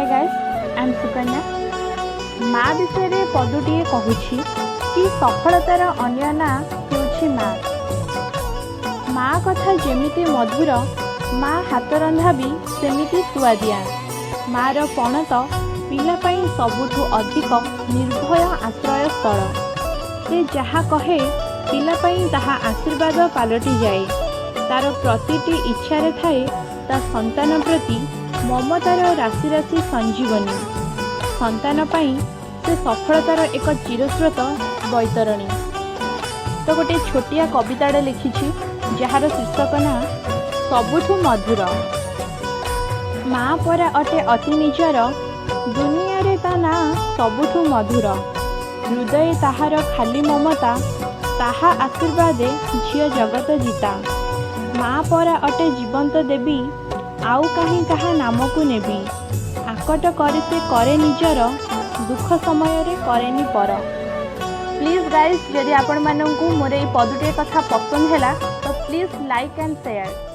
Hi guys, I am Sukanya. ମା ବିଷୟରେ ପଦୁଟିଏ କହୁଛି କି ସଫଳତାର ଅନ୍ୟ ନାଁ ହେଉଛି ମା। ମା କଥା ଯେମିତି ମଧୁର, ମା ହାତ ରନ୍ଧା ବି ସେମିତି ସୁଆଦିଆ। ମାର ପଣତ ପିଲା ପାଇଁ ସବୁଠୁ ଅଧିକ ନିର୍ଭୟ ଆଶ୍ରୟସ୍ଥଳ। ସେ ଯାହା କହେ, ପିଲା ପାଇଁ ତାହା ଆଶୀର୍ବାଦ ପାଲଟିଯାଏ। ତାର ପ୍ରତିଟି ଇଚ୍ଛାରେ ଥାଏ ତା ସନ୍ତାନ ପ୍ରତି ମମତାର ରାଶି ରାଶି ସଞ୍ଜୀବନୀ। ସନ୍ତାନ ପାଇଁ ସେ ସଫଳତାର ଏକ ଚିରସ୍ରୋତ ବୈତରଣୀ। ତ ଗୋଟେ ଛୋଟିଆ କବିତାଟେ ଲେଖିଛି, ଯାହାର ଶୀର୍ଷକ ନାଁ "ସବୁଠୁ ମଧୁର"। ମା ପରା ଅଟେ ଅତି ନିଜର, ଦୁନିଆରେ ତା ନାଁ ସବୁଠୁ ମଧୁର। ହୃଦୟେ ତାହାର ଖାଲି ମମତା, ତାହା ଆଶୀର୍ବାଦେ ଝିଅ ଜଗତ ଜିତା। ମା ପରା ଅଟେ ଜୀବନ୍ତ ଦେବୀ, ଆଉ କାହିଁ କାହା ନାମକୁ ନେବି? ଆକଟ କରି ସେ କରେ ନିଜର, ଦୁଃଖ ସମୟରେ କରେନି ପର। ପ୍ଲିଜ୍ ଗାଇଜ୍, ଯଦି ଆପଣମାନଙ୍କୁ ମୋର ଏଇ ପଦୁଟିଏ କଥା ପସନ୍ଦ ହେଲା, ତ ପ୍ଲିଜ୍ ଲାଇକ୍ ଆଣ୍ଡ ସେୟାର।